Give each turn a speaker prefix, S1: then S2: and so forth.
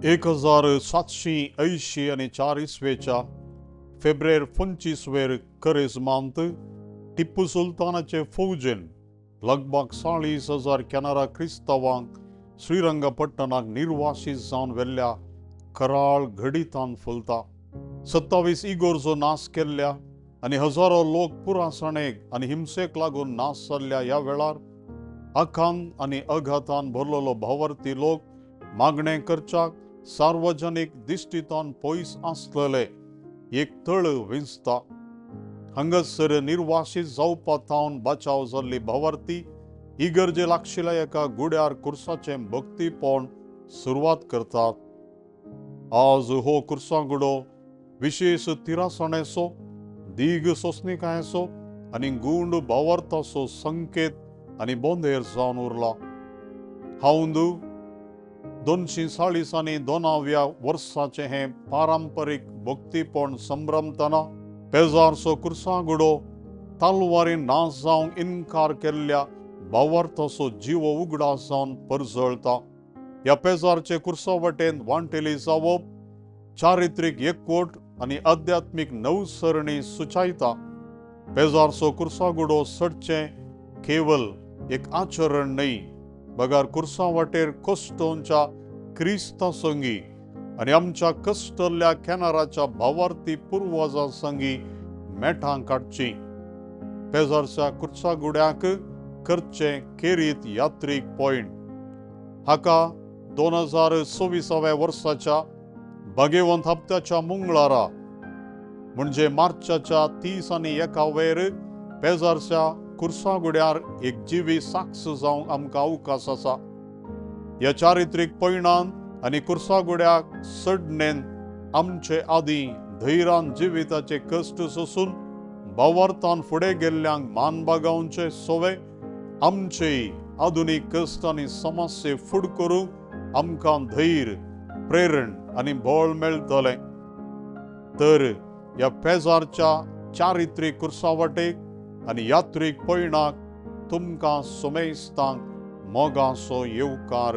S1: 1784 इसवेच्या फेब्रेर 25 वेर करेजमांत टिप्पू सुलतानाचे फौजेन लगभग 40,000 कॅनरा क्रिस्तावांक श्रीरंगपट्टणाक निर्वासीत जावन व्हेल्ल्या कराळ घडितान फुलता. 27 इगोर्जो नाश केल्ल्या आनी हजारो लोक पुरासणेक आनी हिंसेक लागून नाश जाल्ल्या ह्या वेळार आखान आनी अघातान भरलेलो भावार्थी लोक मागणें करच्याक सार्वजनीक दिश्टींतल्यान पयस आसलेले एक तळ विंचता. हांगासर निर्वासीत जावपा थावन बचाव जाल्ली भावार्थी इगर्जे लागशिल्ल्या एका गुड्यार कुर्साचें भक्तीपण सुरवात करतात. आज हो कुर्सां गुडो विशेश तिरासणेचो, दीग सोंसणिकायेचो आनी गूंड भावार्थाचो संकेत आनी बोंदेर जावन उरला. हांव 240 आनी 2व्या वर्साचें हें पारंपरीक भक्तीपण संभ्रमतना पेजारचो कुर्सां गुडो तलवारीन नाश जावंक इनकार केल्ल्या भावार्थाचो जिवो उगडास जावन परजळता. ह्या पेजारचे कुर्सा वटेन वांटेली जावप चारित्रीक एकवट आनी आध्यात्मीक नवसरणी सुचायता. पेजारचो कुर्सां गुडो सडचें केवल एक आचरण न्हय, बगर कुर्सा वाटेर कश्टोंच्या क्रिस्ता संगी आनी आमच्या कश्टल्ल्या कॅनराच्या भावार्थी पुर्वजां संगी मेठां काडचीं. पेजारच्या कुर्सा गुड्याक करचें केरीत यात्रीक पॉयंट हाका 2026व्या वर्साच्या भागेवंत हप्त्याच्या मंगळारा म्हणजे मार्चाच्या 30 आनी 1 वेर पेजारच्या कुर्सा गुड्यार एक जिवी साक्ष जावंक आमकां अवकाश आसा. ह्या चारित्रीक पयणान आनी कुर्सा गुड्याक सडणेन आमचे आदीं धैरान जिविताचे कश्ट सोसून भावार्थान फुडें गेल्ल्यांक मान बागावचे सोवे आमचे आधुनीक कश्ट आनी समस्ये फुड करूंक आमकां धैर्य, प्रेरण आनी बळ मेळटलें. तर ह्या पेजारच्या चारित्रीक कुर्सा वाटेक आनी यात्रीक पयणाक तुमकां सोमेस्तांक मोगाचो येवकार.